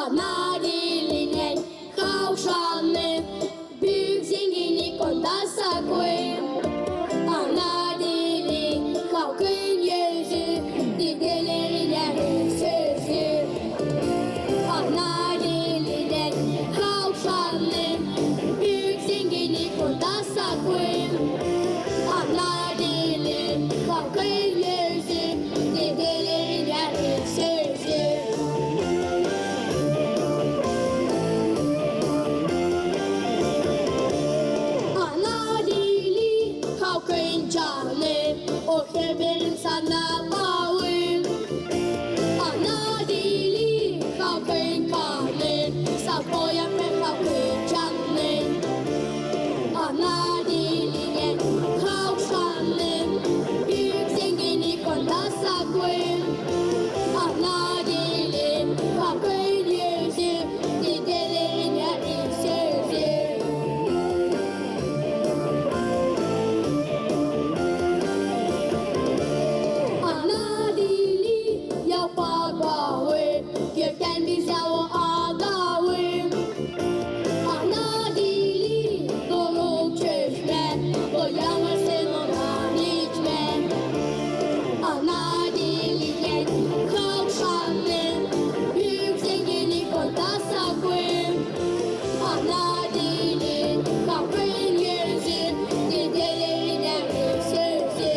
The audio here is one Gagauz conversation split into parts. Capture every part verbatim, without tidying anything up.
Ana dilinen tavşanı, büük zenginnik onda saklı. Ana dili, halkın gözü, dedelerin hep sözü. Ana dilinen tavşanı, büük zenginnik onda saklı. Ana dili, halkın gözü, dedelerin hep sözü. Ana dili, halkın canı, o heberin sana balı. Ana dili, halkın kanı, saf boyar halkın canı. Ana dilinen tavşanı, büük zenginnik onda saklı. Ana dili, halkın gözü, dedelerin hep sözü. Ana dili, yaprak balı, gökten bizä o adalı. Ana dili, durur çökmää, doyamêêrsın ondan içmää. Ana dilinen tavşanı, büük zenginnik onda saklı. Ana dili, halkın gözü, dedelerin hep sözü.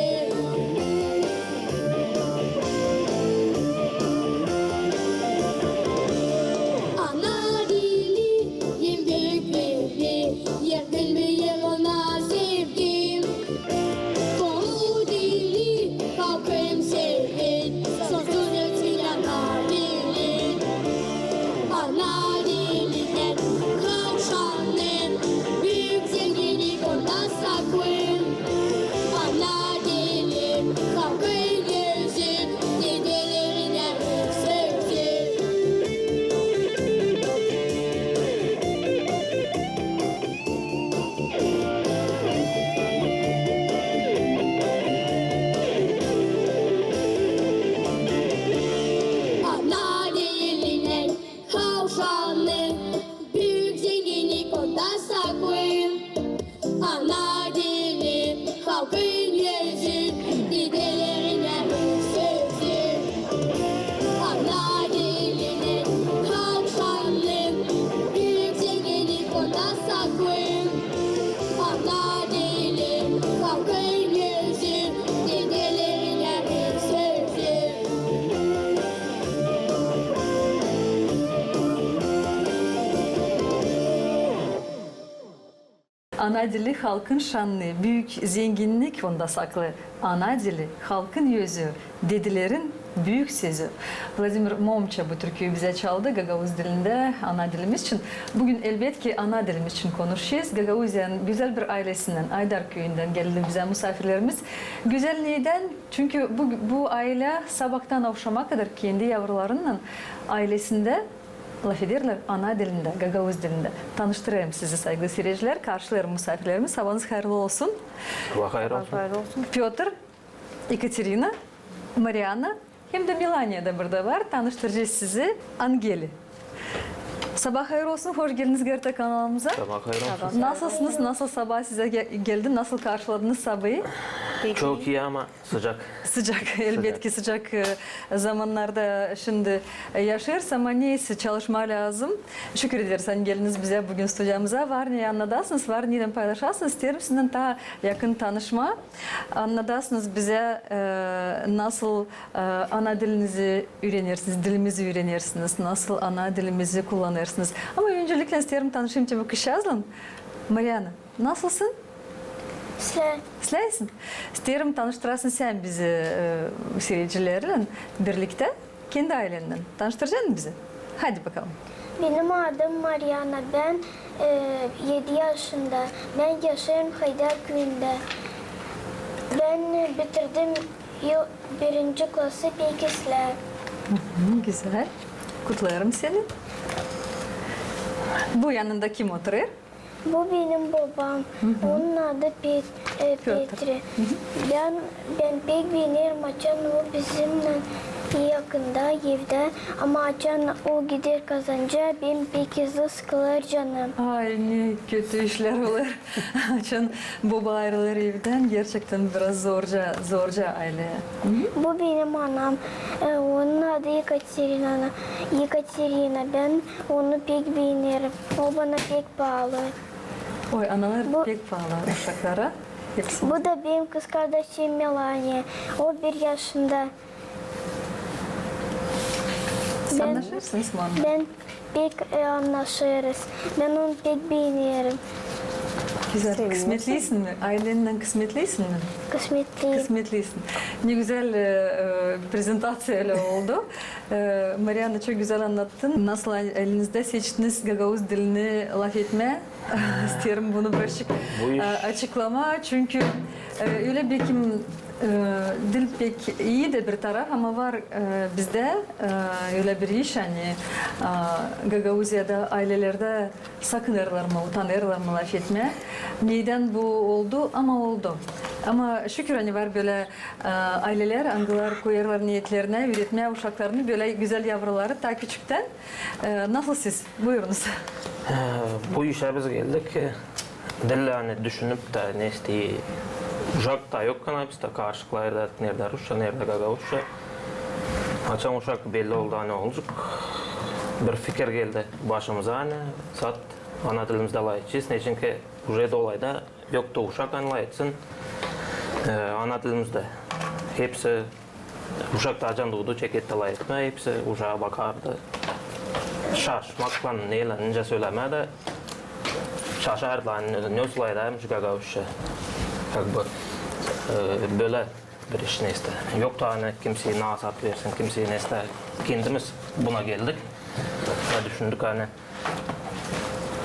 Ana dili, en büük bilgi, yer bilmeer ona sevgi. Koru dili, halkım senin, sonsuz ötün ana dili. Ana dilinen tavşanı, büük zenginnik onda saklı. Ana dili, halkın gözü, dedelerin hep sözü. Ana dilinen tavşanı, büük zenginnik onda saklı. Ana dili, halkın gözü, dedelerin hep sözü. Ana dilinen tavşanı, büük zenginnik onda saklı. Ana dili, halkın gözü, dedelerin hep sözü. Ana dili, halkın şanı, büük zenginnik onda saklı. Ana dili, halkın gözü, dedelerin büük sözü. Vladimir Momça bu türküyü bizä çaldı gagauz dilindä, ana dilimiz için. Büün, elbetki, ana dilimiz için konuşacez. Gagauziyanın gözäl bir aylesinnän, Aydar küüyündän geldi bizä musaafirlerimiz. Gözäl neydän? Çünkü bu, bu aylä sabaadan avşama kadar kendi yavrularınnan aylesindä lafederlär ana dilindä, gagauz dilindä. Tanıştırêrım sizi, saygılı siiredicilär, karşılêêrım musaafirlerimizi. Sabaanız hayırlı olsun. Sabaa hayır olsun. Pötr, Ekaterina, Mariana, hem dä Melaniya da burada var. Tanıştıracez sizi Angeli. Sabaa hayır olsun, hoş geldiniz GRT kanalımıza. Sabaa hayır olsun. Nasılsınız? Nasıl sabaa sizä ge-, geldi? Nasıl karşıladınız sabaayı? Çok ii, ama sıcak. Sıcak, elbetki sıcak, e, zamanlarda şindi, e, yaşêêrız, ama neysä, çalışmaa lääzım. Şükür ederiz, ani geldiniz bizä büün studiyamıza. Var ne annadasınız, var neydän paylaşasınız. İsteerim sizinnän taa yakın tanışmaa. Annadasınız bizä, e, nasıl, e, ana dilinizi üürenersiniz, dilimizi üürenersiniz, nasıl ana dilimizi kullanêrsınız. Ama öncelikle isteerim tanışayım te bu kızçaazlan. Mariana, nasılsın? İslää. İslääsin? İsteerim tanıştırasın sän bizi, e, siiredicilerlän birliktä, kendi aylendän. Tanıştıracan mı bizi? Hadi bakalım. Benim adım Mariana, bän, e, edi yaşında. Bän yaşêêrım Haydar küüyündä. Bän, e, bitirdim yıl, birinci klası, pek islää. Hı hı, gözäl. Kutlêêrım seni. Bu yanında kim oturêr? Bu benim bobam. Hı hı. Onun adı Pet-, e, Pötr. Petri. Hı hı. Bän, bän pek beenerim, açan o bizimnän yakında evdä, ama açan o gider kazanca, benim pek hızlı sıkılır canım. Ay, ne kötü işlär olêr. Açan boba ayırılêr evdän, gerçekten biraz zorca, zorca ayleyä. Bu benim anam. E, onun adı Ekaterina. Ekaterina, bän onu pek beenerim. O bana pek paalı. Oy, analar pek paalı uşaklara. Bu da benim kızkardaşım Melania. O bir yaşında. Siz annaşêrsınız mı onunnan? Bän pek, e, annaşêrız. Bän onu pek beenerim. Gözäl. Kısmetliysin mi? Aylennän kısmetliysin mi? Kısmetliyim. Kısmetliysin. Ne gözäl, e, e, prezentaţiya ölä oldu. E, Mariana, çok gözäl annattın. Nasıl aylenizdä seçtiniz gagauz dilini lafetmää? İsteerim bunu birazcık, e, açıklamaa, çünkü, e, ölä bekim, e, dil pek ii dä bir taraf, ama var, e, bizdä, e, ölä bir iş, ani, e, Gagauziyada aylelerdä sakınêrlar mı, utanêrlar mı lafetmää. Neydän bu oldu, ama oldu. Ama şükür, ani var bölä, e, aylelär, angılar koyêrlar neetlerinä üüretmää uşaklarını, bölä gözäl yavruları taa küçüktän. E, nasıl siz? Buyurunuz. E, bu işä biz geldik, e, dil, ani düşünüp tä, ne istää, uşak taa yok, ani biz tä karışıklaydaydık, neredä rusça, neredä gagauzça. Açan uşak belli oldu, ani olacek, bir fikir geldi başımıza, ani zat ana dilimizdä lafedecez, neçinki uje dolayda yoktu uşak, ani lafetsın, e, ana dilimizdä. Hepsi uşak taa açan duudu, çeketti lafetmää, hepsi uşaa bakardı. Şaşmaklan, neylän, nicä sölemää dä şaşardılar, ani ne, ne uslaydı, ani şu gagauzça. Как бы, e, bölä bir iş, ne istää. Yoktu, ani kimsey nasaat versin, kimsey ne istää. Kendimiz buna geldik. Ve düşündük, ani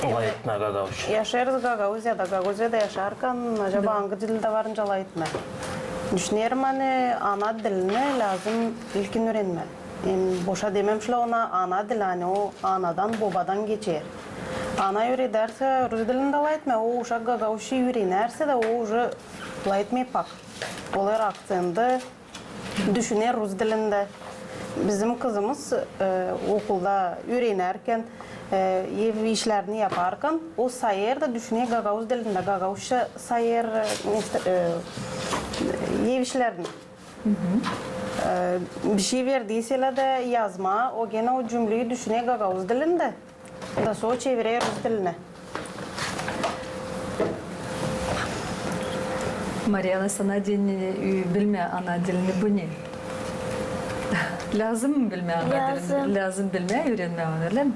lafetmää gagauzça. Yaşêêrız Gagauziyada. Gagauziyada yaşarkan, acaba angı dilindä var nicä lafetmää? Düşünerim, ani ana dilini lääzım ilkin üürenmää. Hem boşa dememişlär ona ana dil, ani o anadan, bobadan geçer. Ana üüredersä rus dilindä lafetmää, o uşak gagauzça üürenersä dä, o uje lafetmeer pak. Olêr akţenti, düşüner rus dilindä. Bizim kızımız, e, okulda üürenärkän, e, ev işlerini yaparkan, o sayêr da düşüner gagauz dilindä, gagauzça sayêr, e, ev işlerini. E, bir şey verdiyselär dä yazmaa, o genä o cümleyi düşüner gagauz dilindä. Da sora çevirer rus dilinä. Mariana, sana deyni, e, bilmää ana dilini, bu ne? Lääzım mı bilmää ana dilini? Lääzım. Lääzım bilmää, üürenmää onu, ölä mi?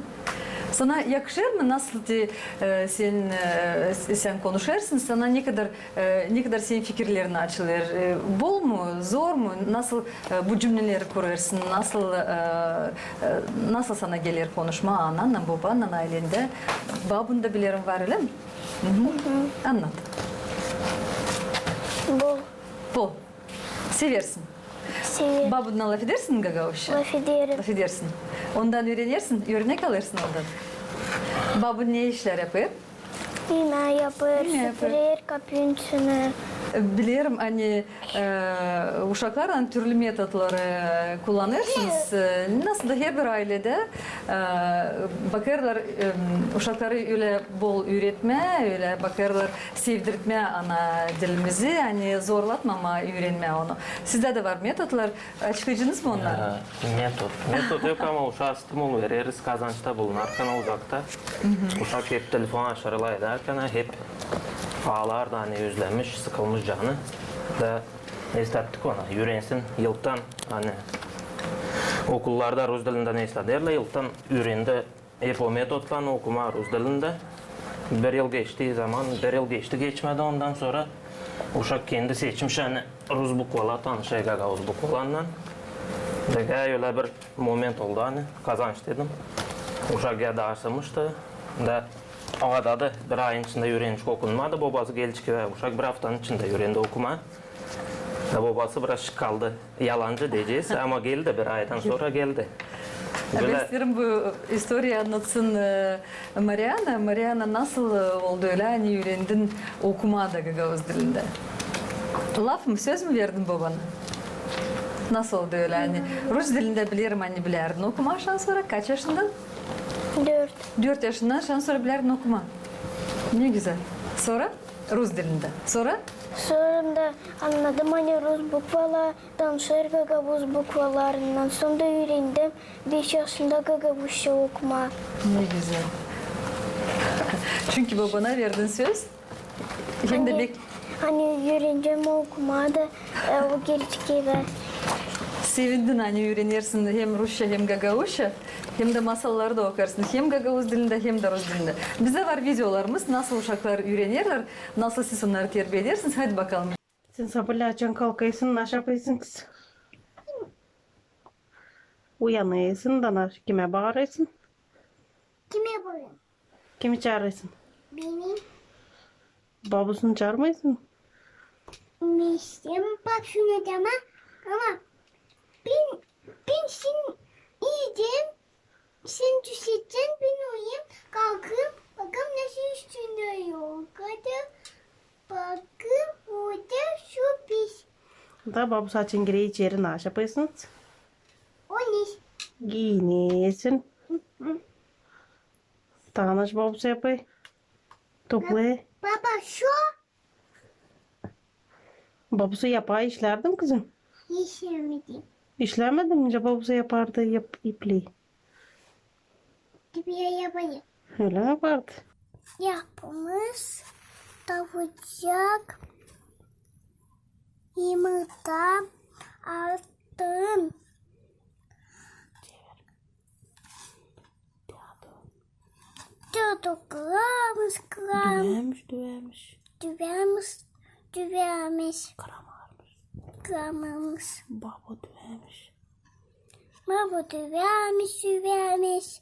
Sana yakışêr mı, nasıl te, e, sän, e, s-, sän konuşêrsın, sana ne kadar E, ne kadar senin fikirlerin açılêr? E, bol mu, zor mu? Nasıl, e, bu cümneleri kurêrsın? Nasıl, e, e, nasıl sana geler konuşmaa anannan, bobannan, aylendä? Babun da, bilerim, var, ölä mi? Annat. Bol. Bol. Seversin. Severim. Babunnan lafedersin gagauzça? Lafederim. Lafedersin. Ondan üürenersin, örnek alêrsın ondan. Babun ne işlär yapêr? İmää yapêr, süpürer kapının içini. Bilerim, ani, e, uşaklarlan türlü metodları kullanêrsınız. E, nasıl da herbir ayledä, e, bakêrlar, e, uşakları ölä bol üüretmää, ölä bakêrlar sevdirtmää ana dilimizi, ani zorlatmamaa üürenmää onu. Sizdä dä var metodlar. Açıklayacınız mı onnarı? E, metod. Metod yok, ama uşaa stimul vereriz, kazançta bulunarkan, uzakta. Uşak hep telefon aşırı lafedärkan, hep aalardı, ani üzlenmiş, sıkılmış canı. Da ne istedik ona, üürensin, yıldan, ani okullarda rus dilindä ne isteerlär, yıldan üürendi. Hep o metodlan okumaa rus dilindä. Bir yıl geçti zaman, bir yıl geçti, geçmedi, ondan sora uşak kendi seçmiş, ani rus bukvalar tanışêr gagauz bukvalarlan. Da ölä bir moment oldu, ani kazanç dedim. Uşak ya da aşılmıştı. Da o kadar da bir ayın içindä üürenmiş okunmaa da, bobası geldi ki, uşak bir aftanın içindä üürendi okumaa. Da bobası biraz kaldı. Yalancı deyecez, ama geldi, bir aydan sora geldi. Bän isteerim, bu istoriya annatsın, e, Mariana. Mariana, nasıl, e, oldu ölä, ani üürendin okumaa da gagauz dilindä? Laf mı, söz mü verdin bobana? Nasıl oldu ölä, ani rus dilindä bilerim, ani bilärdin okumaa şansora. Kaç yaşından? Dört. Dört yaşından şansora bilärdin okumaa. Ne gözäl. Sora? Rus dilindä. Sora? Sora da annadım, ani rus bukvalar tanışêr gagauz bukvalarınnan. Sora da üürendim beş yaşında gagauzça okumaa. Ne gözäl. Çünkü babana verdin söz. Hem dä bek- Ani üürenecäm okumaa da, e, o gelecek evä. Sevindin, ani üürenersin hem rusça, hem gagauzça, hem dä masalları da okêrsın hem gagauz dilindä, hem dä rus dilindä. Bizdä var videolarımız, nasıl uşaklar üürenerlär, nasıl siz onnarı terbiedersiniz. Hadi bakalım. Sän sabaalän açan kalkêrsın, naşa yapêrsın, kızım? Uyanêrsın da naş-, kimä baarêrsın? Kimä baarêrım? Kimi çaarêrsın? Beni. Babusunu çaarmêêrsın? Mesem papşuna dama, ama ben, ben seni izleerim, sän düşecän, ben uyuyêrım, kalkêrım, bakêrım, nasıl üstündä yorgan da, bakêrım, orada su pis. Da babusu açan girer içeri, naşa yapêrsın? O ne? Giinersin. Tanış babusu yapêr. Toplêêr. Baba, şu? Babusu yapêr, işlärdin, kızım? İşlämedim. İşlämedin mi? Nicä babusu yapardı, yap-, ipleyi. Ölä mi yapardı? Yapımız, tavucak, yumurta, altın. Dödük kıramız, kıram. Düvämüş, düvämüş. Düvämüş, düvämüş. Kıramamız. Kıramamız. Babo düvämüş. Babo düvämüş, düvämüş.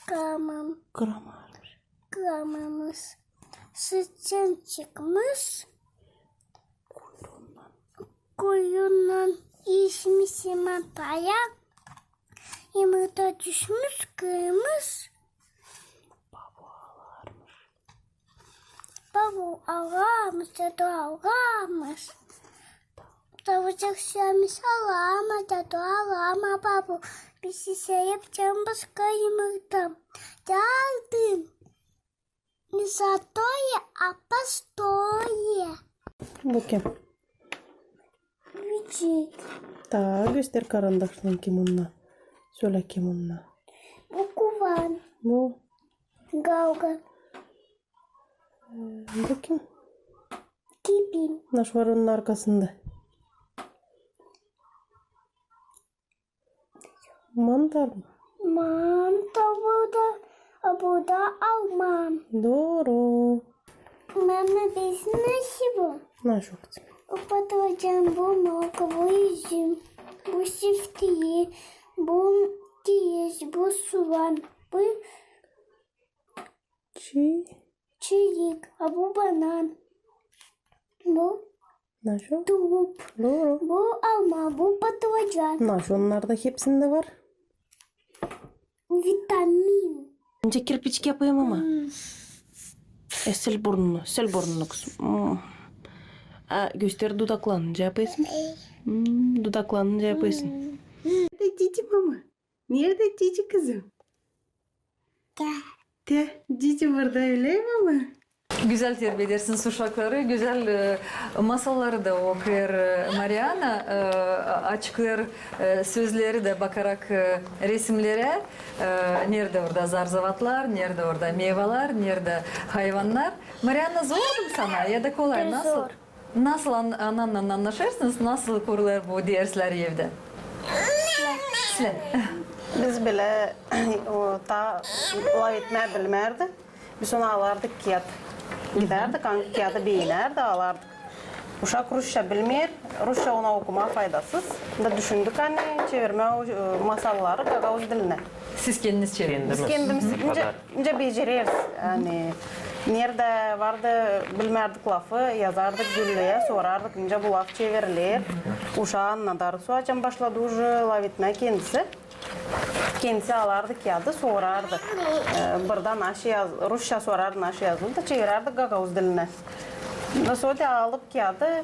Kıramam. Kıramamız. Kıramamız. Sıçan çıkmış. Kuyruundan. Kuyruundan işmiş yumurtaya. Yumurta düşmüş, kırmış. Babu ağlarmış. Babu ağlarmış, dädu ağlarmış. Tavucak säämiş, ağlama, dädu, ağlama, babu. Bizi sevip, sen başka yumurta. Yardım. Не золотое, а простое. Bu kim? Böcek. Taa göster karandaşlan, kim onda. Sölä, kim onda. Bu kuvan. Bu. Gavga. Ee, bu kim? Kipin. Naşo var onun arkasında? Mantar mı? Mantar burada, a burada alma. Dooru. Mama, bilsin nasıl bu? Naşo, kızım? Bu patlıcan, bu morka, bu üzüm, bu sifteyi, bu kiiz, bu suvan, bu çi- çilek, a bu banan. Bu Naşo? Tulum. Dooru. Bu alma, bu patlıcan. Naşo onnarda hepsindä var? Vitamin. Nicä kirpiçik yapêr mama. Hmm. E, sil burnunu, sil burnunu, kızım. Hmm. A, göster dudaklarını, nicä yapêrsın? Hmm, dudaklarını nicä yapêrsın? Hmm. Neredä cici, mama? Neredä cici, kızım? Te. Te, cici burada, ölä mi, mama? Gözäl terbiedersiniz uşakları, gözäl, e, masalları da okuyêr, e, Mariana, e, açıklêêr, e, sözleri dä bakarak, e, resimnerä, e, neredä orada zarzavatlar, neredä orada meyvalar, neredä hayvannar. Mariana, zor mu sana ya da kolay? Nasıl? Zor. Nasıl an-, anannan annaşêrsınız, nasıl kurular bu derslär evdä? İslän. Biz bilä o taa laf etmää bilmärdik. Biz ona alardık kiyat. Gidärdik, angı kiyadı beenärdi, alardık. Uşak rusça bilmeer, rusça ona okumaa faydasız. Da düşündük, ani çevirmää o, e, masalları gagauz dilinä. Siz kendiniz çevirdiniz? Biz kendimiz. Kendimiz. Nicä, nicä becereriz. Ani neredä vardı bilmärdik lafı, yazardık güllüyä, sorardık, nicä bu laf çeviriler. Uşaa annadardık. Sora açan başladı uje laf etmää kendisi. Kendisi alardı kiyadı, sorardı. E, burada naşı yaz-, rusça sorardı, naşı yazılı, da çevirärdik gagauz dilinä. Da sora alıp kiyadı,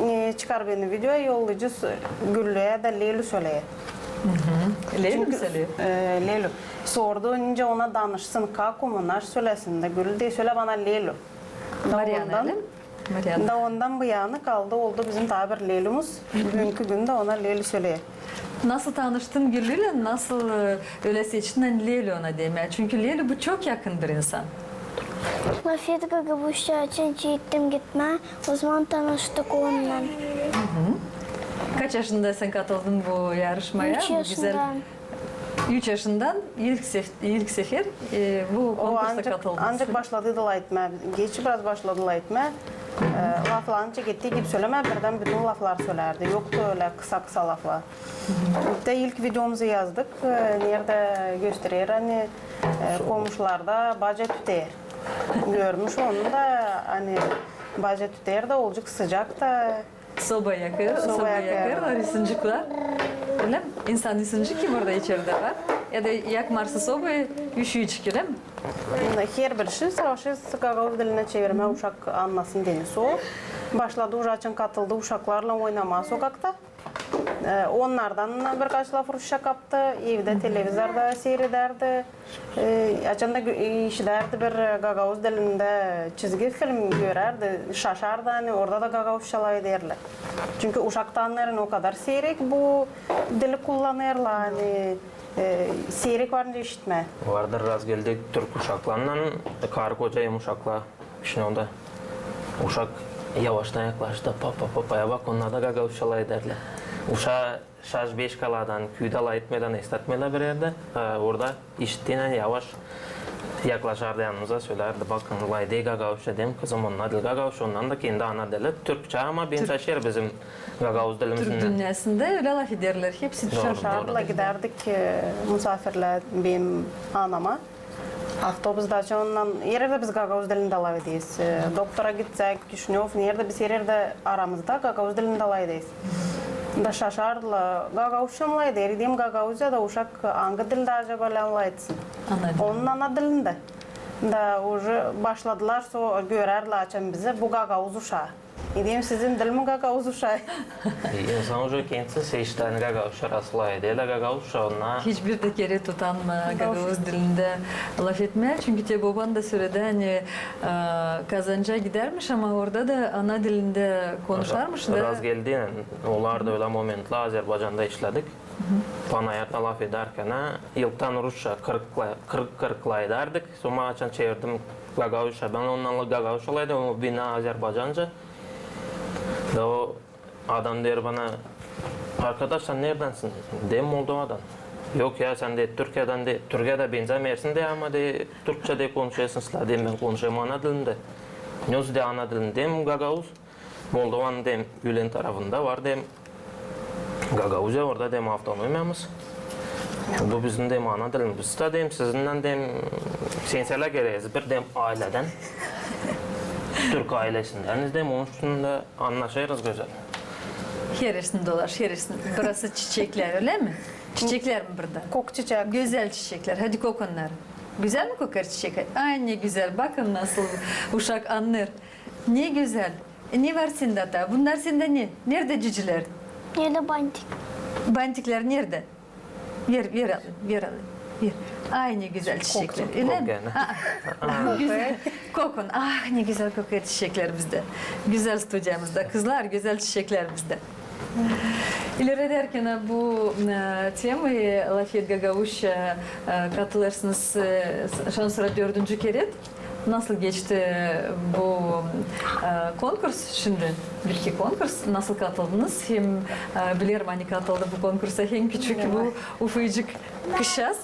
e, çıkar beni videoya, yollayacez Güllüyä da Lelü söleer. Lelü mü söleer? E, Lelü. Sordu, nicä ona danışsın, kako mu, naş sölesin da Güllü deyni sölää bana Lelü. Da Mariana, ondan, öyle mi? Mariana. Da ondan bu yana kaldı, oldu bizim taa bir Lelümüz. Büünkü gündä ona Lelü söleer. Nasıl tanıştın Güllüylän, nasıl, e, ölä seçtin, ani Lelü ona demää? Çünkü Lelü bu çok yakın bir insan. Lafet Gagauzça açan çektim gitmää, o zaman tanıştık onunnan. Kaç yaşında sän katıldın bu yarışmaya? Üç yaşından. Üç yaşından ilk sef-, ilk sefer, e, bu konkursta katıldın. Ancak başladı da lafetmää. Geç biraz başladı lafetmää. E, laflarını çekti gibi sölemää, birdän bütün laflar sölärdi. Yoktu ölä kısa-kısa laflar. Da ilk videomuzu yazdık, e, neredä gösterer, ani, e, komuşlarda baca tüter. Görmüş onu da, ani baca tüter dä, olacek sıcak da. Soba yakêr, soba yakêr, var üsünciklar. Ölä mi? İnsan üsüncik kim orada içerdä var. Ya da yakmêêrsın sobayı, üşüyecek, ölä mi? Herbir şey savaşêrız gagauz dilinä çevirmää, uşak annasın deyni. Sora başladı, uşak açan katıldı, uşaklarlan oynamaa sokakta. E, onnardan birkaç laf rusça kaptı, evdä televizorda seyredärdi. E, açan da gö-, işidärdi bir gagauz dilindä çizgi film görärdi, şaşardı, ani orada da gagauzça lafederlär. Çünkü uşaktan beeri o kadar siyrek bu dili kullanêrlar, ani, e, siyrek var nicä işitmää. Vardır, razgeldi türk uşaklarınnan, karı-koca hem uşaklar. Şindi onda uşak yavaştan yaklaştı, pa, pa, pa, pa, ya bak, onnar da gagauzça lafederlär. Uşaa şaş-beş kaladan, küüdä lafetmää da, ne istätmää da bir erdä. Ha, orada işittiynän yavaş yaklaşardı yanımıza, sölärdi: bakın, lafeder gagauzça. Deerim: kızım, o ana dil gagauzça, ondan da kendi ana dili türkçä, ama benzäşer bizim gagauz dilimizinnän. Türk dünnäsindä ölä lafederlär, hepsi şaşardılar. Gidärdik, e, musaafirlää benim anama. Avtobusda açan, heredä biz gagauz dilindä lafederiz. E, doktora gitsäk, Kişinöv, neredä biz heredä aramızda gagauz dilindä lafederiz. Da şaşardılar, gagauzça mı lafeder? Deerim: gagauzça. Da uşak angı dildä acaba lafetsın? Ana dilindä. Onun ana dilindä. Da uje başladılar, sora görärlär açan bizi, bu gagauz uşaa. Deerim: sizin dil mi gagauz uşaa? E, insan uje kendisi seçti, ani gagauzça, rast lafeder da gagauzça, onnar. Hiçbir dä kerä utanma gagauz dilindä lafetmää, çünkü te boban da söledi, ani, e, Kazancaa gidärmiş, ama orada da ana dilindä konuşarmış da. Razgeldi, olardı ölä momentlär, Azerbaycanda işledik. Panayırda lafedärkän, ha, ilktan rusça kırık-kırık lafedärdik. Sora açan çevirdim gagauzça, bän ondan gagauzça lafederdim, o bendän azerbaycanca. Da o adam deer bana: arkadaş, sän neredänsin? Deerim: Moldovadan. Yok ya, sän, deer, Türkiyädän, deer, Türkiyädä benzämeersin, deer, ama, deer, türkçä, deer, konuşêrsın. Deerim: bän konuşêrım ana dilimdä. Nesoy, deer, ana dilin? Deerim: gagauz. Moldovanın, deerim, Gülen tarafında var, deerim, Gagauziya, orada, deerim, avtonomiyamız. Bu bizim, deerim, ana dilimiz. Biz dä, deerim, sizinnän, deerim, sensälä gereyiz bir, deerim, ayledän. Türk aylesindäniz, deerim, onun için dä annaşêrız gözäl. Heresin dolaş, heresin. Burası çiçeklär, ölä mi? Çiçeklär mi burada? Kok çiçek. Gözäl çiçeklär. Hadi kok onnarı. Gözäl mi kokêr çiçek? Ay, ne gözäl. Bakın, nasıl uşak annêêr. Ne gözäl. E, ne var sendä taa? Bunnar sendä ne? Neredä cicilär? Neredä bantik? Bantiklär neredä? Ver, ver alayım, ver alayım, ver. Ay, ne gözäl çiçeklär, ölä mi? Kok, kok. Aa, gözäl. Kokun. Ah, ne gözäl kokêr çiçeklär bizdä. Gözäl studiyamızda. Kızlar, gözäl çiçeklär bizdä. İleredärkän bu, e, temayı, Lafet gagauzça, e, katılêrsınız, e, şansora dördüncü kerä. Nasıl geçti bu, e, konkurs şindi? Bir-iki konkurs. Nasıl katıldınız? Hem, e, bilerim, ani katıldı bu konkursa hem küçük bu ufacık kızçaaz.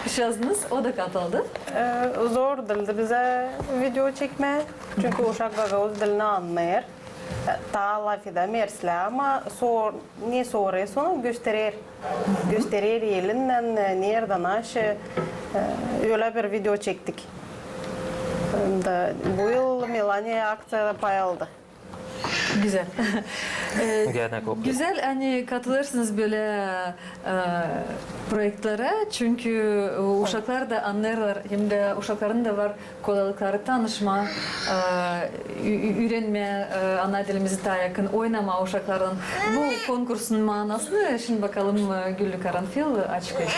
Kızçaazınız, o da katıldı. E, zor diildi bizä video çekmää. Çünkü uşak gagauz dilini annêêr. E, taa lafedämeer islää, ama sor-, ne sorêrsın, onu gösterer. Gösterer elinnän, e, neredä, naşey, e, ölä bir video çektik. Da bu yıl Melaniya akţiyada pay aldı. Güzel. E, güzel, ani katılêrsınız bölä e, proektlerä, çünkü e, uşaklar da annêêrlar, hem dä uşakların da var kolaylıkları tanışmaa, e, ü-, ü-, üürenmää e, ana dilimizi taa yakın, oynamaa uşaklarlan. Bu konkursun maanasını şindi bakalım e, Güllü Karanfil açıklayacek.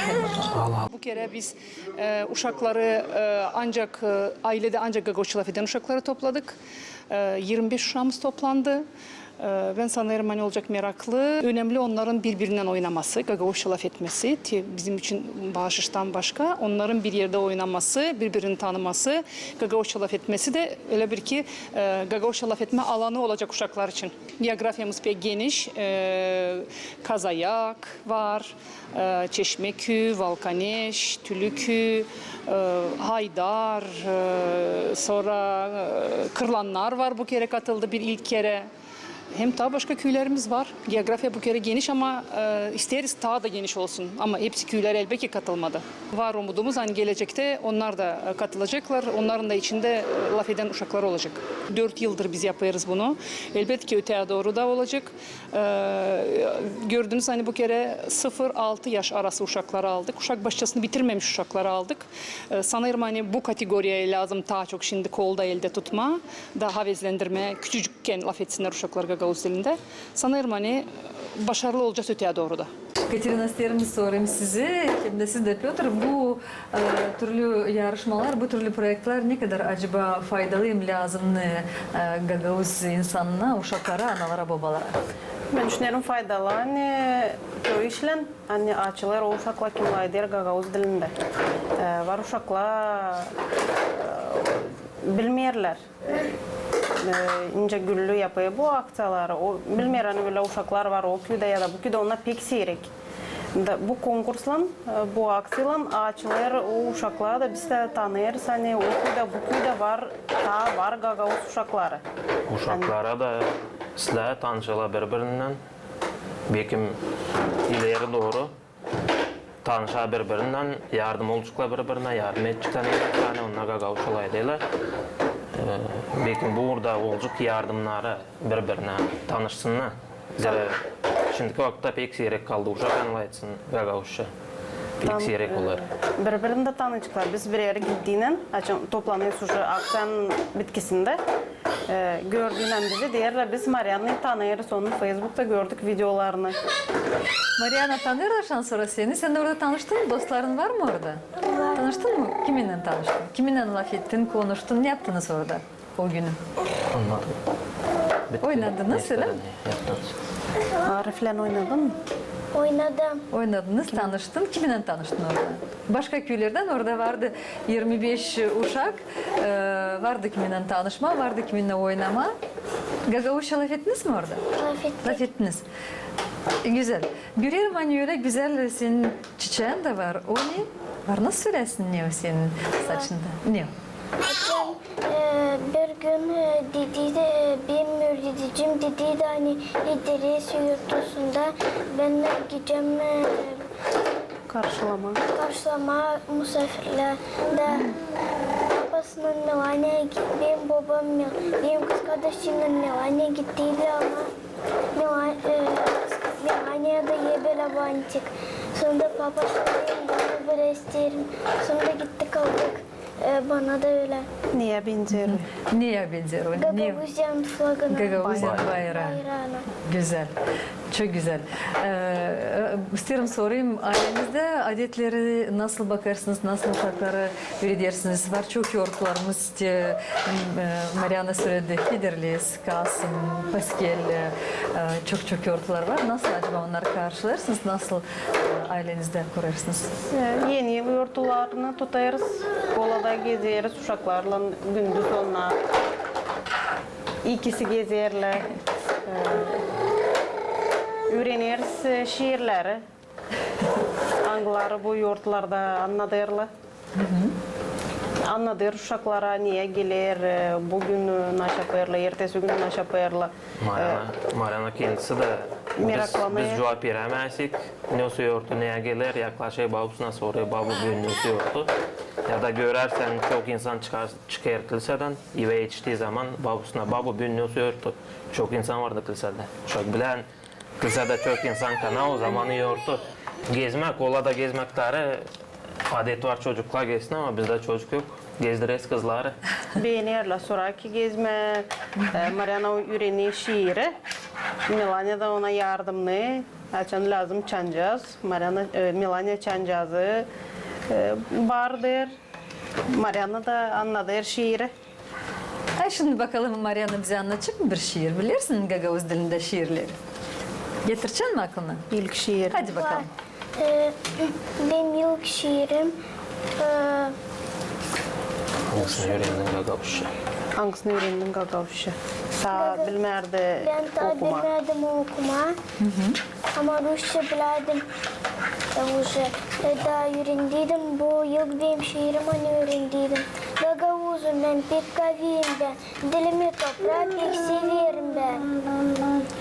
Bu kerä biz e, uşakları e, ancak e, ayledä ancak gagauzça lafedän uşakları topladık. E, irmi beş uşaamız toplandı. E, bän sanêrım, ani olacek meraklı. Önemli onnarın biri-birindän oynaması, gagauzça lafetmesi. Te bizim için baaşıştan başka. Onnarın bir erdä oynaması, biri-birini tanıması, gagauzça lafetmesi dä ölä bir ki e, gagauzça lafetmä alanı olacek uşaklar için. Geografiyamız pek geniş. E, Kazayak var, e, Çeşmeküü, Valkaneş, Tülüküü, e, Haydar, e, sora e, Kırlannar var, bu kerä katıldı bir ilk kerä. Hem taa başka küülerimiz var. Geografiya bu kerä geniş, ama e, isteeriz taa da geniş olsun. Ama hepsi küüleri elbetki katılmadı. Var umudumuz, ani gelecektä onnar da e, katılaceklar. Onnarın da içindä e, lafedän uşaklar olacek. Dört yıldır biz yapêrız bunu. Elbetki öteyä dooru da olacek. E, gördünüz, ani bu kerä sıfır altı yaş arası uşakları aldık. Uşak başçasını bitirmemiş uşakları aldık. E, sanêrım, ani bu kategoriyayı lääzım taa çok şindi kolda eldä tutmaa, taa havezlendirmää, küçücükkän lafetsinnär uşaklar gagauz dilindä. Sanêrım, ani e, başarılı olacez öteyä dooru da. Katerina, isteerim sorayım sizä, hem dä siz dä, Pötr, bu e, türlü yarışmalar, bu türlü proektler ne kadar acaba faydalı hem lääzımnı e, gagauz insanına, uşaklara, analara, bobalara? Bän düşünerim, faydalı, ani çoyu işlän, ani açılêr o uşaklar, kim lafeder gagauz dilindä. E, var uşaklar e, bilmeerlär. E, nicä Güllü yapêr bu akţiyaları, o bilmeer, ani bölä uşaklar var o küüdä ya da bu küüdä, onnar pek siirek. Da bu konkurslan, e, bu akţiyalan açılêr o uşaklara da, biz dä tanıyêrız, ani o küüdä, bu küüdä var, taa var gagauz uşakları. Uşaklara da islää tanışêrlar biri-birindän, bekim ileri dooru tanışêr biri-birindän, yardım olaceklar biri-birinä, yardım edecekler, ani onnar gagauzça lafederlär. E, bekim burada olacek yardımnarı biri-birinä, tanışsınnar. Zerä şindiki vakıtta pek siirek kaldı uşak, ani lafetsin gagauzça. Pek siirek olêr. E, biri-birini dä tanıyaceklar. Biz bir erä gittiynän, açan toplanêrız uje akţiyanın bitkisindä. E, gördüynän bizi deerlär, biz Marianayı tanıyêrız, onun Feysbukta gördük videolarını. Mariana, tanıyêrlar şansora seni. Sän orada tanıştın mı? Dostların var mı orada? Var. Tanıştın mı? Kiminnän tanıştın? Kiminnän lafettin, konuştun? Ne yaptınız orada o günü? Oynadım. Oynadınız, ölä mi? Ariflän oynadın mı? Oynadım. Oynadınız, tanıştın. Kiminnän tanıştın orada? Başka küülerdän orada vardı irmi beş uşak, e, vardı kiminnän tanışmaa, vardı kiminnän oynamaa. Gagauzça lafettiniz mi orada? Lafettik. Lafettiniz. E, gözäl. Görerim, ani ölä gözäl senin çiçeein dä var. O ne? Var, nasıl söläsin, ne o senin saçında? Ne o? Açan, e, bir gün, e, dedi dä, benim üüredicim dedi dä, ani İdris yurtusunda bän gidecäm, e, karşılamaa. Karşılamaa musaafirleri. Da papasınnan Melaniya, benim bobam, Mel-, benim kızkardaşımnan Melaniya gitti, ama Mela-, e, Melaniya da ii bölä bantik. Sonunda papa söleer, bana bir isteerim. Sonunda gittik, aldık. E, bana da ölä. Neyä benzeer o? Neyä benzeer o? Gagauziyanın flagına. Gagauziyanın bayrağı. Bayrağına. Gözäl. Çok gözäl. E, e, isteerim sorayım, aylenizdä adetleri nasıl bakêrsınız, nasıl uşakları üüredersiniz? Var çok yortularımız, te, e, Mariana söledi, Fiderlis, Kasım, Paskel, e, çok-çok yortular var. Nasıl acaba onnarı karşılêêrsınız? Nasıl, e, aylenizdä kurêrsınız? E, eni yıl yortularını tutêrız. Kolada gezeriz uşaklarlan, gündüz onnar ikisi gezerlär. E, üüreneriz, e, şiirleri. Angıları bu yortularda annadêrlar. Annadêr uşaklara, neyä geler, e, bugün, e, naşa yapêrlar, ertesi gün naşa yapêrlar. Mariana, e, Mariana kendisi dä Biz, biz cuvap veremeyäsik. Ne sorulêr, ne geler, yaklaşêr babusuna, sorêr: "Babu, büün ne sorulêr?" Ya da görärsän, çok insan çıkêr, çıkêr kilsädän, evä etiştii zaman babusuna: "Babu, büün ne sorulêr?" Çok insan vardı kilsädä. Çok bilän, kilsädä çok insan kana, o zaman iyi olêr. Gezmäk, ola da gezmäk tarı, adet var, çocuklar gezsin, ama bizdä çocuk yok. Gezdireriz kızları. Beenerlär, sorar ki gezmää. E, Mariana üürener şiiri. Melania da ona yardımnı. Açan lääzım, çancaz. Mariana, e, Melania çancazı, e, bardır. Mariana da annadêr şiiri. Ay, şindi bakalım, Mariana bizä annadacek mı bir şiir? Bilersin gagauz dilindä şiirleri? Getirecän mi aklına? İlk şiir. Hadi bakalım. E, benim ilk şiirim, e, Angısını üürendin gagauzça? Angısını üürendin gagauzça? Taa bilmärdi okumaa. Bän taa bilmärdim okumaa. Ama rusça bilärdim. E, uje, e, taa üürendiydim. Bu ilk benim şiirim, ani üürendiydim. Gagauzum bän, pek kaverim bän. Dilimi, topraa pek severim bän.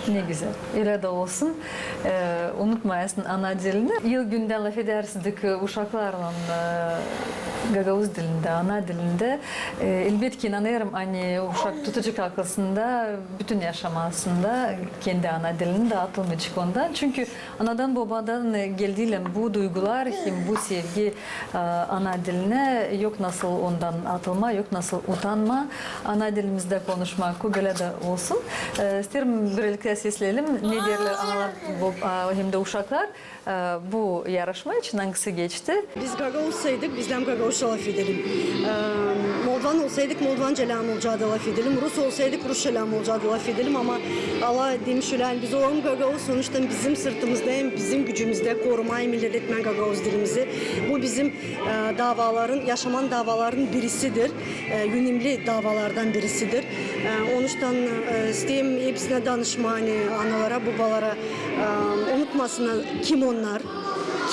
Ne gözäl. Ölä dä olsun. E, unutmayasın ana dilini. İlk gündän lafedärdik, e, uşaklarlan, e, gagauz dilindä, ana dilindä. E, elbetki, inanêrım, ani uşak tutacek aklısında, bütün yaşamasında kendi ana dilini dä atılmayacek ondan. Çünkü anadan, bobadan, e, geldi lääzım bu duygular, hem bu sevgi, e, ana dilinä, yok nasıl ondan atılmaa, yok nasıl utanmaa. Ana dilimizdä konuşmaa, ko bölä dä olsun. E, isteerim, böleliktä sesleyelim, ne deerlär analar, bob-, a, hem dä uşaklar, e, bu yarışma için, angısı geçti. Biz gagauz olsaydık, biz lääzım gagauzça lafedelim. E, moldovan olsaydık, moldovanca lääzım olacaktı lafedelim. Rus olsaydık, rusça lääzım olacaktı lafedelim. Ama Allah demiş ölä, ani biz olalım gagauz, sonuçtan bizim sırtımızda hem bizim gücümüzdä korumaa hem ilerletmää gagauz dilimizi. Bu bizim, e, davaların, yaşamanın davaların birisidir. E, önemli davalardan birisidir. E, onuştan, e, isteerim hepsinä danışmaa, ani analara, bobalara, e, unutmasınnar, kim onnar,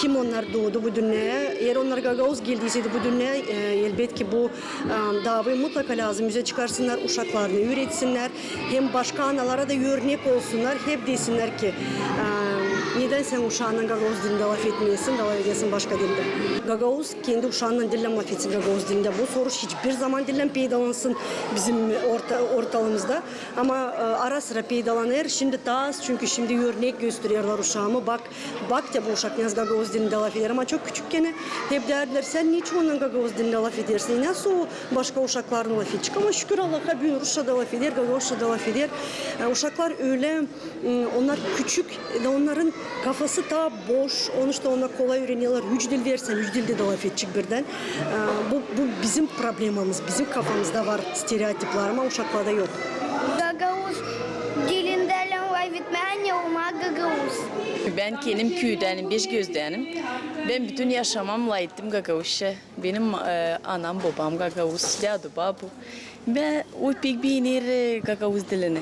kim onnar doodu bu dünneyä. Eer onnar gagauz geldiyseydi bu dünneyä, e, elbetki bu, e, davayı mutlaka lääzım üzä çıkarsınnar, uşaklarını üüretsinnär. Hem başka analara da örnek olsunnar, hep desinär ki, e, nedän sän uşaannan gagauz dilindä lafetmeersin, da lafedäsin başka dilindä. Gagauz kendi uşaannan diil lääzım lafetsin gagauz dilindä. Bu soruş hiçbir zaman diil lääzım peydalansın bizim orta-, ortalığımızda. Ama, e, ara-sıra peydalanêr, şindi taa az, çünkü şindi örnek göstererlär uşaamı. Bak, bak te, bu uşak ne az gagauz dilindä lafeder, ama çok küçükkän hep deerdilär: "Sän neçin onunnan gagauz dilindä lafedersin? Nasıl o başka uşaklarınnan lafedecek?" Ama şükür Allaha, büün rusça da lafeder, gagauzça da lafeder. E, uşaklar ölä, m, onnar küçük, da onnarın kafası taa boş, onuştan onnar kolay üürenerlär. Üç dil versän, üç diltä dä lafedecek birdän. E, bu, bu bizim problemamız, bizim kafamızda var stereotiplär, ama uşaklarda yok. Gagauz dilindä lääzım lafetmää, ani olmaa gagauz. Bän kendim Küüdänim, Beşgözdänim. Bän bütün yaşamamı lafettim gagauzça. Benim, e, anam, bobam gagauz, dädu, babu. Bän, o pek beener, e, gagauz dilini.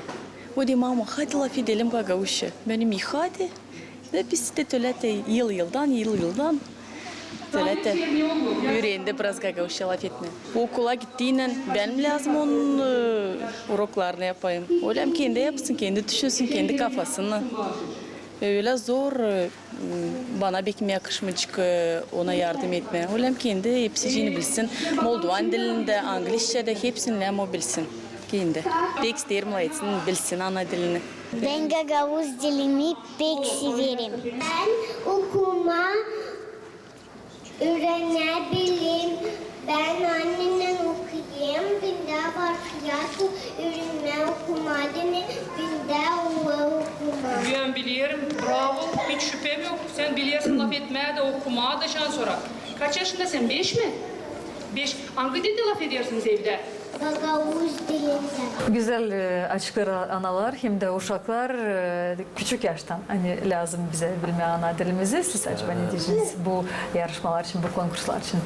O deer: "Mama, hadi lafedelim gagauzça." Bän deerim: "İi, hadi." Da biz dä tölä te yıl-yıldan, yıl-yıldan tölä te üürendi biraz gagauzça lafetmää. Okula gittiynän bän lääzım onun, e, uroklarını yapayım. Ölä kendi yapsın, kendi tüşünsün, kendi kafasınnan. Ölä zor, e, bana bek yakışmayacek, e, ona yardım etmää. Ölä kendi hepsicini bilsin. Moldovan dilindä, anglizçedä, hepsini lääzım o bilsin kendi. Pek isteerim, lafetsin, bilsin ana dilini. Bän gagauz dilimi pek severim. Bän okumaa üürenä bilerim. Bän annennän okuyêrım, bendä var hayat, üürenmää, okumaa, deer, bendä olêr okumaa. Bän bilerim, bravo, hiç şüpem yok. Sän bilersin lafetmää dä, okumaa da, şansora. Kaç yaşında sän? Beş mi? Beş. Angı dildä lafedersiniz evdä? Gagauz dilindä. Gözäl, e, açıklêêr analar hem dä uşaklar, e, küçük yaştan, ani lääzım bizä bilmää ana dilimizi. Siz acaba ne deyeceniz bu yarışmalar için, bu konkurslar için?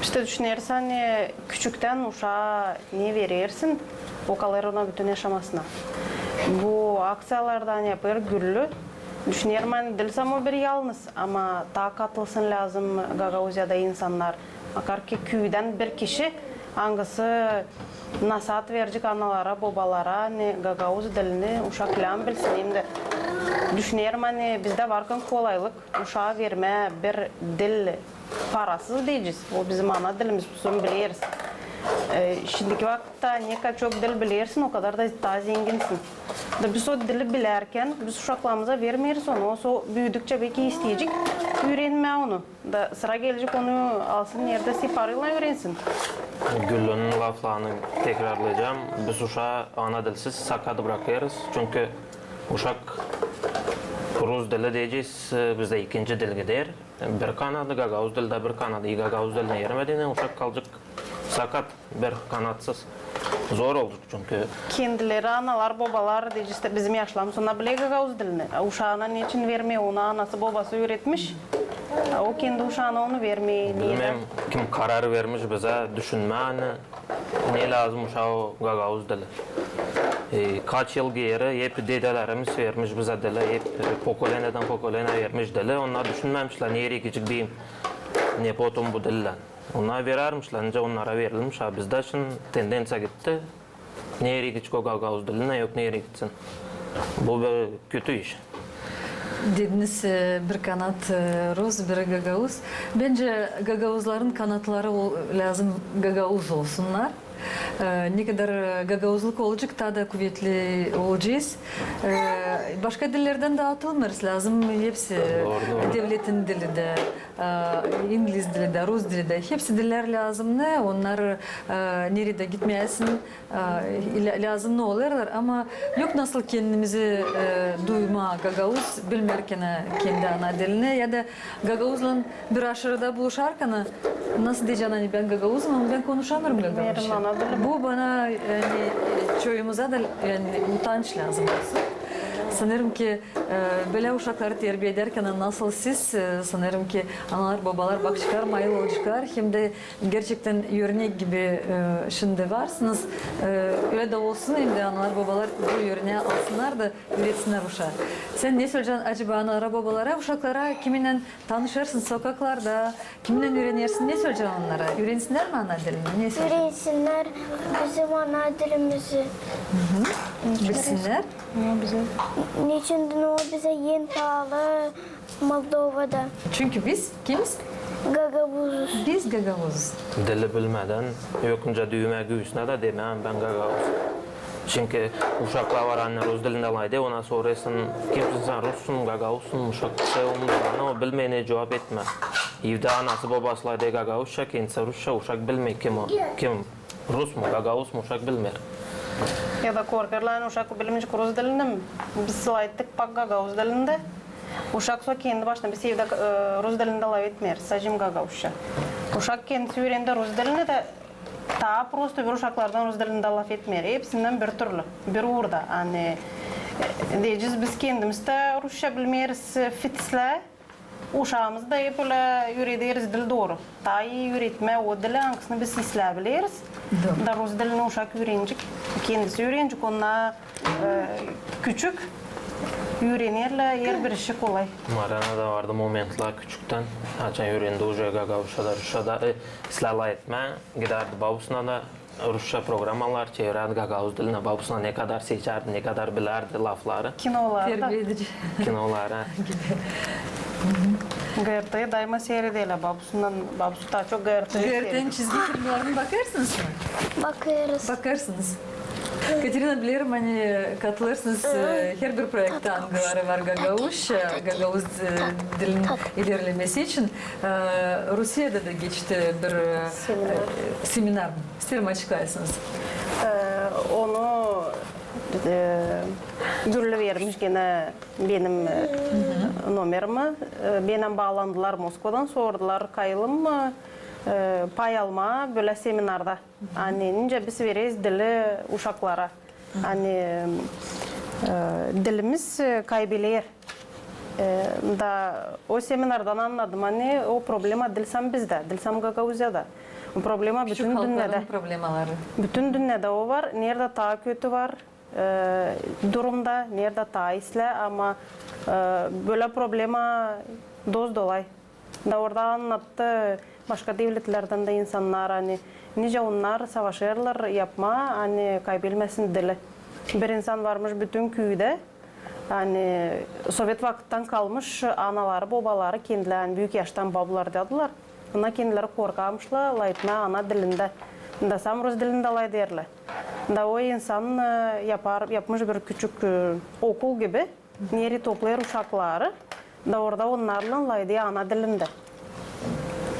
İştä düşünersin, ani küçüktän uşaa ne verersin, o kalêr ona bütün yaşamasına. Bu akţiyalardan yapêr Güllü. Düşünerim, ani diil samo bir yalnız, ama taa katılsın lääzım Gagauziyada insannar. Makar ki küüdän bir kişi, angısı nasaat verecek analara, bobalara, ani gagauz dilini uşak lääzım bilsin, hem dä Düşünerim, ani bizdä varkan kolaylık uşaa vermää bir dil parasız deyecez. O bizim ana dilimiz, biz onu bileriz. E, şindiki vakıtta ne kadar çok dil bilersin, o kadar da taa zenginsin. Da biz o dili bilärkän biz uşaklarımıza vermeeriz onu. O sora büüdükçä beki isteyecek üürenmää onu. Da sıra gelecek, onu alsın, neredä separıylan üürensin. Güllünin laflarını tekrarlayacam. Biz uşaa ana dilsiz sakat brakêrız. Çünkü uşak rus dili deyecez, bizdä ikinci dil gider. Bir kanadı, gagauz dili dä bir kanadı. İ gagauz dilinä eremediynän uşak kalacek sakat, bir kanatsız. Zor olacek çünkü. Kendileri analar, bobalar, deyecez, işte bizim yaşlarımız ona bile gagauz dilini. Uşaana neçin vermeer, onu anası, bobası üüretmiş. O kendi uşaana onu vermeer. Bilmeerim, kim karar vermiş bizä düşünmää, ani ne lääzım uşaa o gagauz dili. E, kaç yıl geeri hep dedelerimiz vermiş bizä dili, hep pokoleniyadän pokoleniyaya vermiş dili. Onnar düşünmämişlär, nereyi gidecek bizim nepotum bu dillän. Onnar verärmişlär, nicä onnara verilmiş. A bizdä şindi tendenţiya gitti. Nereyi gidecek o gagauz dilinä, yok nereyi gitsin. Bu bir kötü iş. Dediniz, e, bir kanat, e, rus, biri gagauz. Bence gagauzların kanatları o-, lääzım gagauz olsunnar. E, ne kadar, e, gagauzluk olacek, taa da kuvetli olacez. E, başka dillerdän dä atılmêêrız, lääzım hepsi, devletin dili dä, e, ingliz dili dä, rus dili dä, hepsi dillär lääzımnı, onnar, e, neredä gitmesin, e, lä-, lääzımnı olêrlar, ama yok nasıl kendimizi, e, duymaa gagauz, bilmärkän kendi ana dilini, ya da gagauzlan bir aşırıda buluşarkan, nasıl deyecän, ani bän gagauzum, ama bän konuşamêêrım gagauzça. Bu bana, yani, çoyumuza da, yani, utanç lääzım olsun. Sanêrım ki, e, bölä uşakları terbiya edärkän, nasıl siz, e, sanêrım ki, analar, bobalar bakaceklar, mayıl olaceklar, hem dä gerçektän örnek gibi, e, şindi varsınız. E, ölä dä olsun, hem dä analar, bobalar bu örneyi alsınnar da üüretsinnär uşaa. Sän ne söleyecän acaba analara, bobalara, uşaklara, kiminnän tanışêrsın sokaklarda, kiminnän üürenersin, ne söleyecän onnara? Üürensinnär mi ana dilini? Ne söleyecän? Üürensinnär bizim ana dilimizi. Bilsinnär. Neçin o bizä en paalı Moldovada? Çünkü biz kimiz? Gagauzuz. Biz gagauzuz. Dili bilmedän, yok nicä düümä güüsünä dä demää, bän gagauz. Çünkü uşaklar var, ani rus dilindä lafedä, ona sorêrsın, kimsin sän, russun, gagauzsun, uşak bir şey olmaz, ani o bilmeer ne cuvap etmää. Evdä anası, bobası lafedä gagauzça, kendisi rusça, uşak bilmeer, kim o, kim, rus mu, gagauz mu, uşak bilmeer. Ya da korkêrlar, ani uşak bilmeyecek rus dilini. Biz lafettik pak gagauz dilindä. Uşak sora kendi başına, biz evdä, e, rus dilindä lafetmeeriz, sade gagauzça. Uşak kendisi üürendi rus dilini dä, taa prosto bir uşaklardan rus dilindä lafetmeer. Hepsindän bir türlü, bir uurda. Ani, e, deyecez, biz kendimiz dä rusça bilmeeriz, e, fitislää. Uşaamızı da hep ölä üürederiz dil dooru. Taa ii üüretmää o dili, angısını biz islää bileriz. Da rus dilini uşak üürenecek, kendisi üürenecek, onnar, e, küçük, üürenerlär herbir işi kolay. Maryanada vardı momentlär küçüktän, açan üürendi uje gagauzça da, rusça da, e, islää lafetmää, gidärdi babusuna da, rusça programalar çevirärdi gagauz dilinä, babusuna ne kadar seçärdi, ne kadar bilärdi lafları. Kinolarda. Terbiya edici. Kinolara. GRT-yä daima siirederlär, babusundan, babusu taa çok GRT-yä siireder. GRT-nin çizgi filmlerini bakêrsınız mı? Bakêrız. Bakêrsınız. Katerina, bilerim, ani katılêrsınız, e, herbir proektä, angıları var gagauzça, gagauz, e, dilin ilerlemesi için. E, Rusiyada da geçti bir, e, seminar mı? İsteerim açıklaysınız. E, onu, e, Güllü vermiş genä benim, e, nomerimi. E, benän baalandılar Moskvadan, sordular, kayılım mı, e, pay almaa bölä seminarda. Ani nicä biz vereriz dili uşaklara. Ani, e, dilimiz, e, kaybeler. E, da o seminardan annadım, ani o problema diil sade bizdä, diil sade Gagauziyada. O problema bütün dünnedä. Küçük halkların problemaları. Bütün dünnedä o var. Neredä taa kötü var, e, durumda, neredä taa islää, ama, e, bölä problema dost dolay. Da orada annattı başka devletlerdän dä insannar, ani nicä onnar savaşêrlar yapmaa, ani kaybelmesin dili. Bir insan varmış bütün küüdä, Ani sovet vakıttan kalmış anaları, bobaları kendileri, ani büük yaştan babular deerlär. Ona kendileri korkarmışlar lafetmää ana dilindä. Indi sän rus dilindä lafederlär. Da o insan, e, yapar, yapmış bir küçük, e, okul gibi, nereyi toplêêr uşakları. Da orada onnarlan lafeder ana dilindä.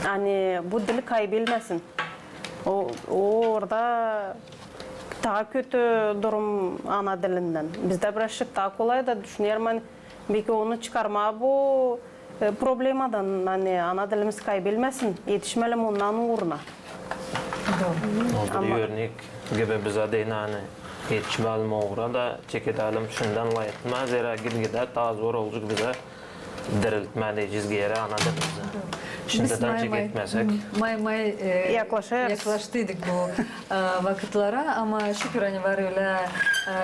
Ani bu dil kaybelmesin. O, o orada taa kötü durum ana dilindän. Bizdä birazcık taa kolay da düşünerim, ani beki onu çıkarmaa bu, e, problemadan, ani ana dilimiz kaybelmesin, etişmeyelim ondan uuruna. Dooru. O bir örnek gibi bizä deyni, ani etişmeyelim uura da çekedelim şundan lafetmää, zerä gide-gide taa zor olacek bizä diriltmää deyecez geeri ana dilimizi. Şindän çeketmesek. Biz may-may, e, yaklaştıydık bu, e, vakıtlara, ama şükür, ani var ölä,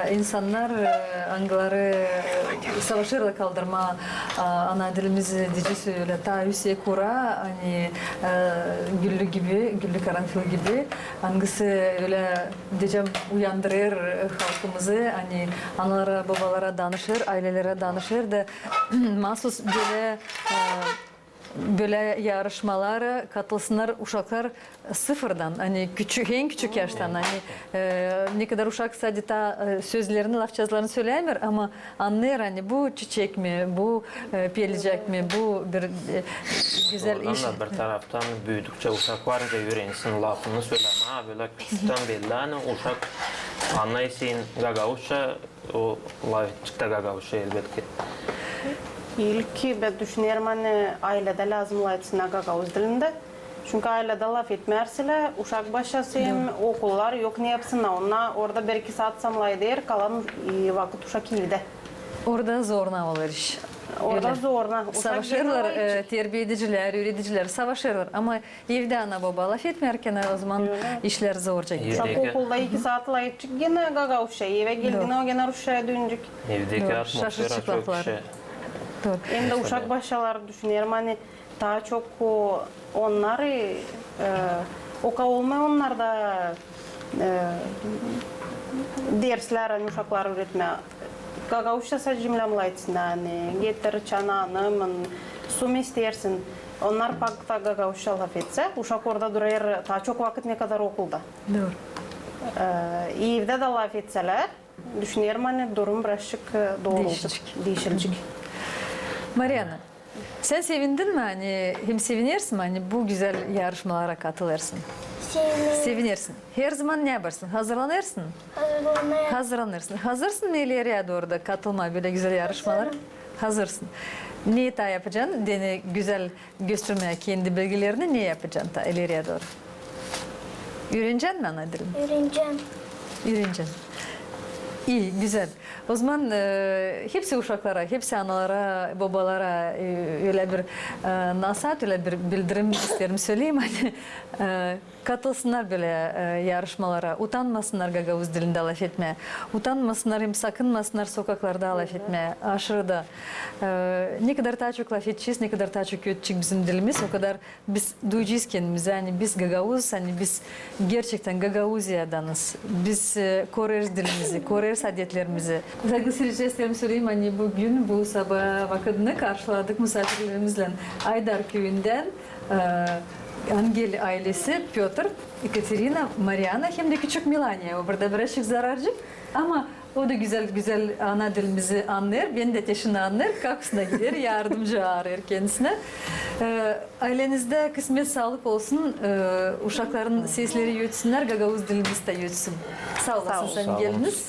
e, insannar, e, angıları, e, savaşêrlar kaldırmaa, e, ana dilimizi, deyecez, ölä taa üüsek uura, ani, e, güllü gibi, güllü karanfil gibi, angısı ölä, deyecäm, uyandırêr, e, halkımızı, ani analara, bobalara danışêr, aylelerä danışêr da maasuz bölä, e, bölä yarışmalara katılsınnar uşaklar sıfırdan, ani küçük, en küçük yaştan, ani, e, ne kadar uşak sade taa, e, sözlerini, lafçazlarını söleyämeer, ama annêêr, ani bu çiçek mi, bu, e, pelicek mi, bu bir, e, gözäl iş. Oradan da bir taraftan büüdükçä uşak var nicä üürensin lafını sölemää, bölä küçüktän belli, ani uşak annêêr gagauzça, o lafedecek tä gagauzça, elbetki. İlk bän düşünerim, ani ayledä lääzım lafetsin gagauz dilindä. Çünkü ayledä lafetmärselär, uşak başlasın, okullar yok ne yapsın, onnar orada bir-iki saat sän lafeder, kalan, e, vakıt uşak evdä. Orada zorna olêr iş. Orada zorna. Uşak savaşêrlar, e, terbiyedicilär, üüredicilär savaşêrlar. Ama evdä ana-boba lafetmärkän, o zaman işlär zorca gider. Uşak okulda iki saat lafedecek genä gagauzça, evä geldiynän o genä rusçaya dönecek. Evdeki atmosfera çok işä. Hem dä uşak başlar, düşünerim, ani taa çok o, onnarı, e, oka olmêêr onnarda, e, derslär, ani uşakları üüretmää. Gagauzça sade cümlä lafetsin, ani getir çananı, su mu isteersin. Onnar pak taa gagauzça lafetse, uşak orada durêr taa çok vakıt, ne kadar okulda. Dooru. E, evdä dä lafetselär, düşünerim, ani durum birazcık, e, dooru olacek, diişilecek. Mariana, sän sevindin mi, ani hem sevinersin mi, ani bu gözäl yarışmalara katılêrsın? Sevinerim. Sevinersin. Herzaman ne yapêrsın? Hazırlanêrsın? Hazırlanêrım. Hazırlanêrsın. Hazırsın mı ileriyä dooru da katılmaa bölä gözäl yarışmalara? Hazırım. Hazırsın. Ne taa yapacan? Deyni gözäl göstermää kendi bilgilerini, ne yapacan taa ileriyä dooru? Üürenecän mi ana dilini? Üürenecän. Üürenecän. İi, gözäl. O zaman, e, hepsi uşaklara, hepsi analara, bobalara, e, ölä bir, e, nasaat, ölä bir bildirim isteerim söleyim, ani, e, katılsınnar bölä, e, yarışmalara, utanmasınnar gagauz dilindä lafetmää, utanmasınnar hem sakınmasınnar sokaklarda lafetmää, aşırıda. E, ne kadar taa çok lafedecez, ne kadar taa çok ötecek bizim dilimiz, o kadar biz duyacez kendimizi, ani biz gagauz, ani biz gerçektän Gagauziyadannız. Biz, e, korêrız dilimizi, korêrız adetlerimizi. Saygılı siiredicilerä söleyim, ani büün bu sabaa vakıdını karşıladık musaafirlerimizlän, Aydar küüyündän, e, Angel aylesi, Pötr, Ekaterina, Mariana hem dä küçük Melaniya. O burada birazçık zararcık, ama o da gözäl, gözäl ana dilimizi annêêr, beni dä te şindi annêêr, kakusuna gider, yardımcı arêêr kendisinä. E, aylenizdä kısmet, saalık olsun, e, uşakların sesleri ötsünnär, gagauz dilimiz dä ötsün. Saa olasın, sän geldiniz.